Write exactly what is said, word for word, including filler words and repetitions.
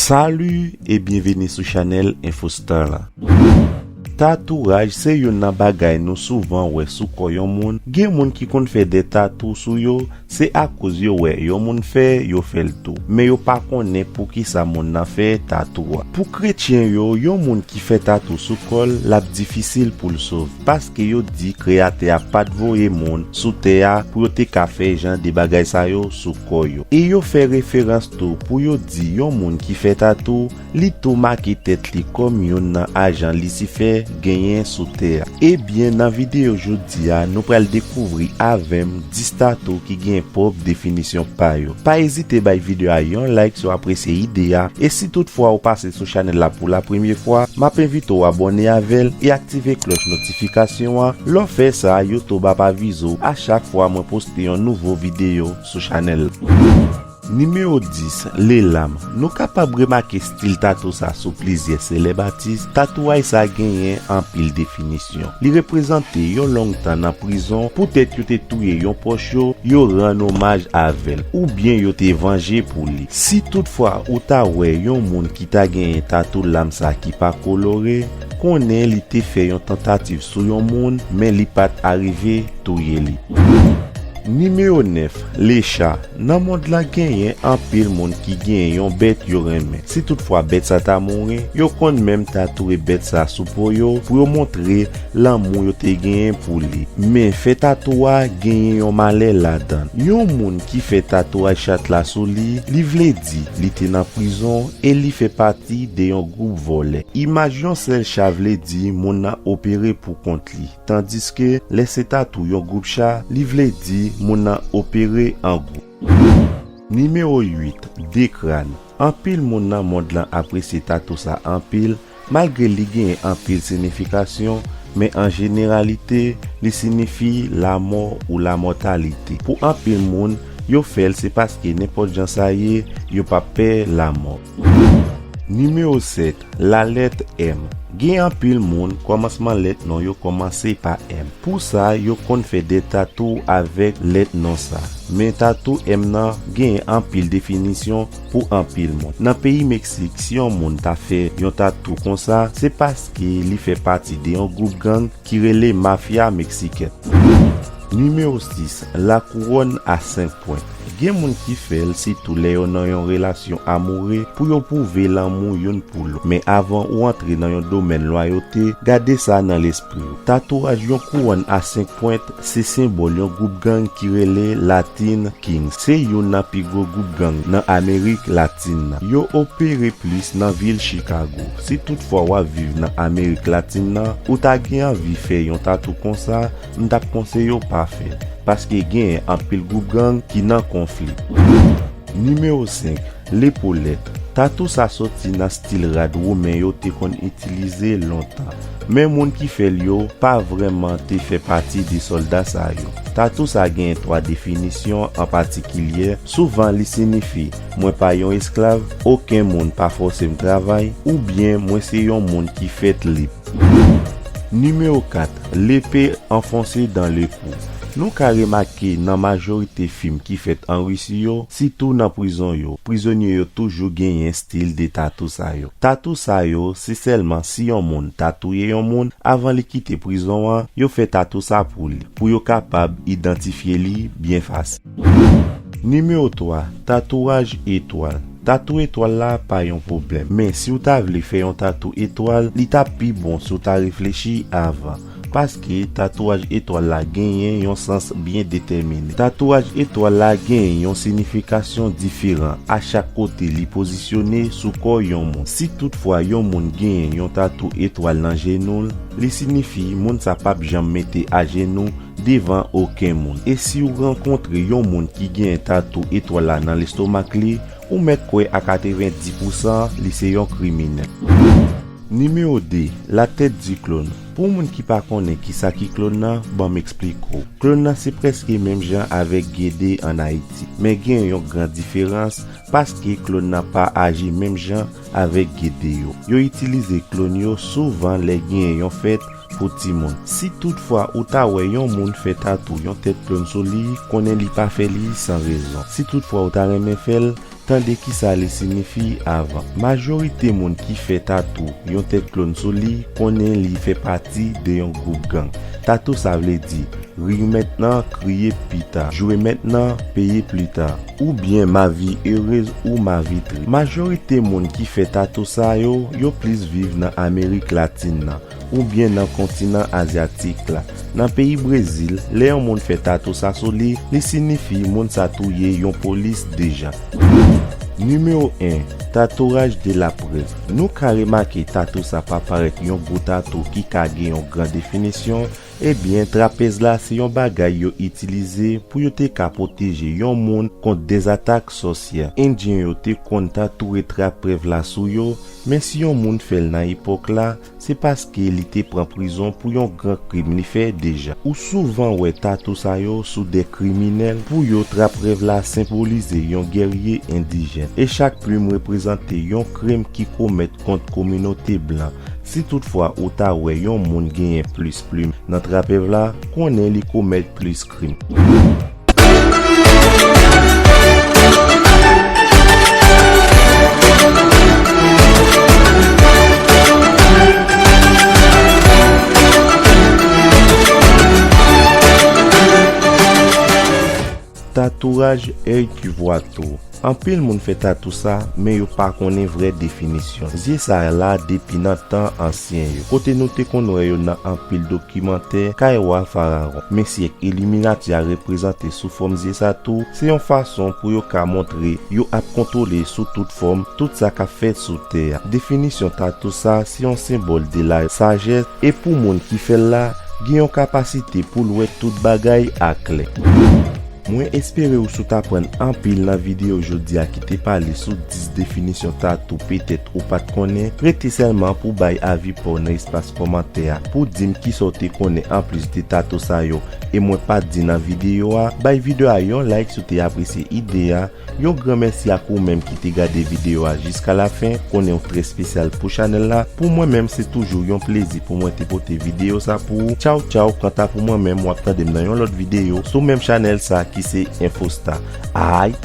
Salut et bienvenue sou chanèl Infostar la. Tatouaj se youn nan bagay nou souvan wè sou kò yon moun. Gen moun ki konn fè de tatou sou yo, se akoz yo wè yon moun fè, yo fè l tou. Men yo pa konnen poukisa moun nan fè tatou a. Pou kretyen yo, yon moun ki fè tatou sou kò l, l ap difisil pou l sove. Paske yo di Kreyatè a pa t voye moun sou tè a pou yo te ka fè jan de bagay sa yo sou kò yo. E yo fè referans tou pou yo di yon moun ki fè tatou, li tou make tèt li kòm youn nan ajan Lisifè genyen sou tè a. Ebyen, nan videyo jodi a, nou pral dekouvri avè m dis tatou ki gen pwòp definisyon pa yo. Pa ezite bay videyo a yon like si w apresye ide a, e si toutfwa ou pase sou chanèl la pou la premye fwa, m ap envite w abòne avè l e aktive klòch notifikasyon an. Lè w fè sa, YouTube ap avize w a chak fwa mwen poste yon nouvo videyo sou chanèl la. Nimewo dis, lelam. Nou kapab remake stil tatou sa sou plizyè selèb atis. Tatouaj sa genyen anpil definisyon. Li reprezante yon long tan nan prizon, poutèt yo te touye yon pwòch yo, yo rann omaj avè l, oubyen yo te vanje pou li. Si toutfwa ou ta wè yon moun ki ta genyen tatou lam sa ki pa kolore, konnen li te fè yon tantativ sou yon moun, men li pa t arive touye li. Nimewo nèf, lecha. Nan mond lan genyen anpil moun ki genyen yon bèt yo renmen. Si toutfwa bèt sa ta mouri, yo konn menm tatouye bèt sa sou po yo pou yo montre lanmou yo te genyen pou li. Men fè tatou a genyen yon malè ladan l. Yon moun ki fè tatouaj chat la sou li, li vle di li te nan prizon e li fè pati de yon gwoup vòlè. Imaj yon sèl cha vle di moun nan opere pou kont li. Tandiske lè se tatou yon gwoup cha, li vle di moun nan opere an gwoup. Nimewo uit, de kràn. Anpil moun nan mond lan apresye tatou sa anpil, malgre li genyen anpil sinifikasyon, men an jeneralite, li sinifi lamò ou lamòtalite. Pou anpil moun, yo fè l se paske nenpòt jan sa ye, yo p ap pè lamò. Nimewo sèt, lalèt M. Gen anpil moun, kòmansman lèt non yo kòmanse pa M. Pou sa, yo konn fè de tatou avèk lèt non sa. Men tatou M nan gen anpil definisyon pou anpil moun. Nan peyi Meksik, si yon moun ta fè yon tatou konsa, se paske li fè pati de yon gwoup gang ki rele Mafya Meksikèn. Nimewo sis, lakouwòn a senk pwent. Gen moun ki fè l sitou lè yo nan yon relasyon amoure pou yo pwouve lanmou youn pou lòt. Men avan ou antre nan yon domèn lwayote, gade sa nan lespri w. Tatouaj yon kouwòn a senk pwent se senbòl yon gwoup gang ki rele Latin Kings. Se youn nan pi gwo gwoup gang nan Amerik Latin nan. Yo opere plis nan vil Chicago. Si toutfwa w ap viv nan Amerik Latin nan, ou ta gen anvi fè yon tatou konsa, m t ap konseye w pa fè l, paske genyen anpil gwoup gang ki nan konfli. Nimewo senk, lepolèt. Tatou sa soti nan stil rad Women yo te konn itilize lontan. Men moun ki fè l yo pa vrèman te fè pati de sòlda sa yo. Tatou sa genyen twa definisyon an patikilye. Souvan li sinifi, mwen pa yon esklav, okenn moun pa fòse m travay, oubyen mwen se yon moun ki fèt lib. Nimewo kat, lepe anfonse dan le kou. Nou ka remake nan majorite fim ki fèt an Risi yo, sitou nan prizon yo, prizonye yo toujou genyen stil de tatou sa yo. Tatou sa yo, se sèlman si yon moun tatouye yon moun avan li kite prizon an, yo fè tatou sa pou li, pou yo kapab idantifye li byen fasil. Nimewo twa, tatouaj etwal. Tatou etwal la pa yon pwoblèm, men si w ta vle fè yon tatou etwal, li t ap pi bon si w ta reflechi avan. Paske tatouaj etwal la genyen yon sans byen detèmine. Tatouaj etwal la genyen yon sinifikasyon diferan a chak kote li pozisyone sou kò yon moun. Si toutfwa yon moun genyen yon tatou etwal nan jenou l, li sinifi moun sa p ap janm mete ajenou devan okenn moun. E si w rankontre yon moun ki genyen tatou etwal la nan lestomak li, ou mèt kwè a katreven dis pousan li se yon kriminèl. Nimewo de, la tête du clown. Pou moun ki pa konnen kisa ki klòn nan, ban m eksplike w. Klòn nan se prèske menm jan avèk Gede ann Ayiti, men gen yon gran diferans, paske klòn nan pa aji menm jan avèk Gede yo. Yo itilize klòn yo souvan lè genyen yon fèt pou timoun. Si toutfwa ou ta wè yon moun fè tatou yon tèt klòn sou li, konnen li pa fè li san rezon. Si toutfwa ou ta renmen fè l, Tande kisa li sinifi avan. Majorite moun ki fè tatou yon tèt klòn sou li konnen li fè pati de yon gwoup gang. Tatou sa vle di ri mentnan, kriye pita, jwe mentnan, peye plita, oubyen ma vie heureuse ou ma vie triste. Majorite moun ki fè tatou sa yo, yo plis viv nan Amerik Latin nan oubyen nan kontinan azyatik la. Nan peyi Brezil, lè yon moun fè tatou sa sou li, li sinifi moun sa touye yon polis deja. Nimewo en, tatouaj de la prèv. Nou ka remake tatou sa pa parèt yon gwo tatou ki ka gen yon gran definisyon. Ebyen, trapèz la se yon bagay yo itilize pou yo te ka pwoteje yon moun kont dèzatak sòsyè. Endyen yo te konn tatouye trapèz la sou yo, men si yon moun fè l nan epòk la, se paske li te pran prizon pou yon gran krim li fè deja. Ou souvan wè tatou sa yo sou de kriminèl. Pou yo, trapèz la senbolize yon gèrye endijèn, e chak plim reprezante yon krim ki komèt kont kominote blan. Si toutfwa ou ta wè yon moun genyen plis plim nan trapèz la, konnen li komèt plis krim. Tatouaj Œil qui voit tout. Anpil moun fè tatou sa, men yo pa konnen vrè definisyon zye sa la depi nan tan ansyen yo, kote nou te konn wè yo nan anpil dokimantè kay wa farawon. Men syèk Iliminati a reprezante sou fòm zye sa tou, se yon fason pou yo ka montre yo ap kontwole sou tout fòm, tout sa k ap fèt sou tè a. Definisyon tatou sa se yon senbòl de la sajès, e pou moun ki fè l la, gen yon kapasite pou l wè tout bagay aklè. Mwen espere ou sot aprann anpil nan videyo jodi a ki te pale sou dis definisyon tatou petèt ou pa t konnen. Rete sèlman pou bay avi pa w nan espas kòmantè a, pou di m kisa w te konnen anplis de tatou sa yo. E mwen pa t di nan videyo a, bay videyo a yon like si w te apresye ide a. Yon gran mèsi ak ou menm ki te gade videyo a jiska lafen. Konnen w trè espesyal pou chanèl la. Pou mwen menm, se toujou yon plezi pou mwen te pote videyo sa pou ou. Tchaw, tchaw. Kanta pou mwen menm, w ap tande m nan yon lòt videyo sou menm chanèl sa ki se Infostar. Ay!